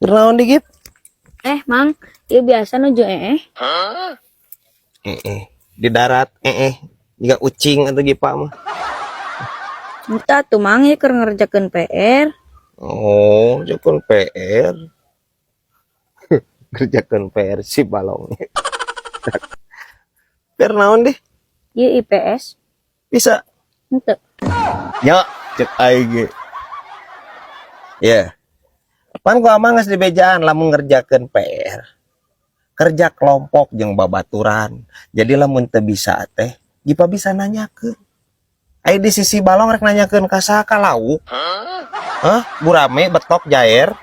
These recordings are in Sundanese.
Naon di, Gip? Eh, Mang, ieu biasa nuju ee. Eh, di darat eh jiga ucing atau Gipa mah. Entah tuh, Mang, ieu keur ngerjakeun PR. Oh, ngerjakeun PR. Kerjakan PR si balong. PR naon deh? Ieu IPS. Bisa. Henteu. Ya, cek aing ge. Ya. Pan ku amang geus dibejaan lamun ngerjakeun PR. Kerja kelompok jeung babaturan. Jadi lamun teu bisa teh, Gipa bisa nanyakeun. Aya di sisi balong rek nanyakeun ka saha, ka lauk? Hah? Gurame, betok, jair.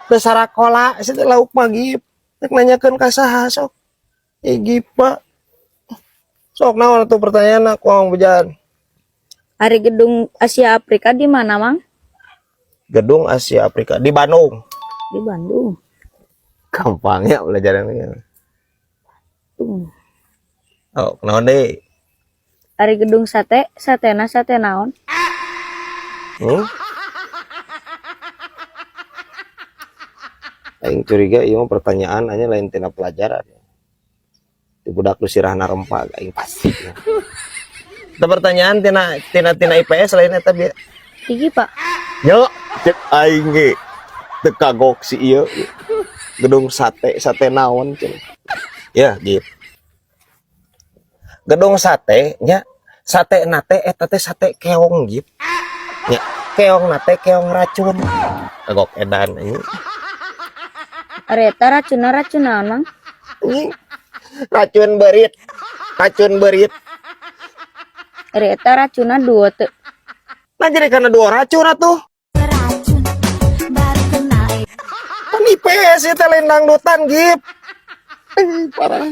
Teu sarakola sia teh lauk mah, Gip. Rek nanyakeun ka saha sok? Eh, Gipa. Sok naon atuh pertanyaan ku amang bejaan? Ari gedung Asia Afrika di mana, Mang? Gedung Asia Afrika di Bandung. Di Bandung. Gampang ya belajarnya. Tuh. Oh, naon deui? Ari gedung sate, satena sate naon? Hmm? Aing curiga ieu mah pertanyaan hanya lain tina pelajaran. Di budak nu sirahna rempa aing pasti. Eta pertanyaan tina tina tina IPS lain eta bieu. Tinggi, Pak. Yo, cek aing ge teu kagok si ieu. Gedung sate, sate naon cenah. Ya, gitu. Gedung sate nya, sate nate eta teh sate keong gitu. Nya, keong nate keong racun. Kagok edan anjing. Ari eta racunna racun naon, Mang? Anjing. Racun berit. Racun berit. Ari eta racunna dua teu? Nah, jadi karena dua racun atuh. Kan IPS itu lain dangdutan, Gip. Ih, parah.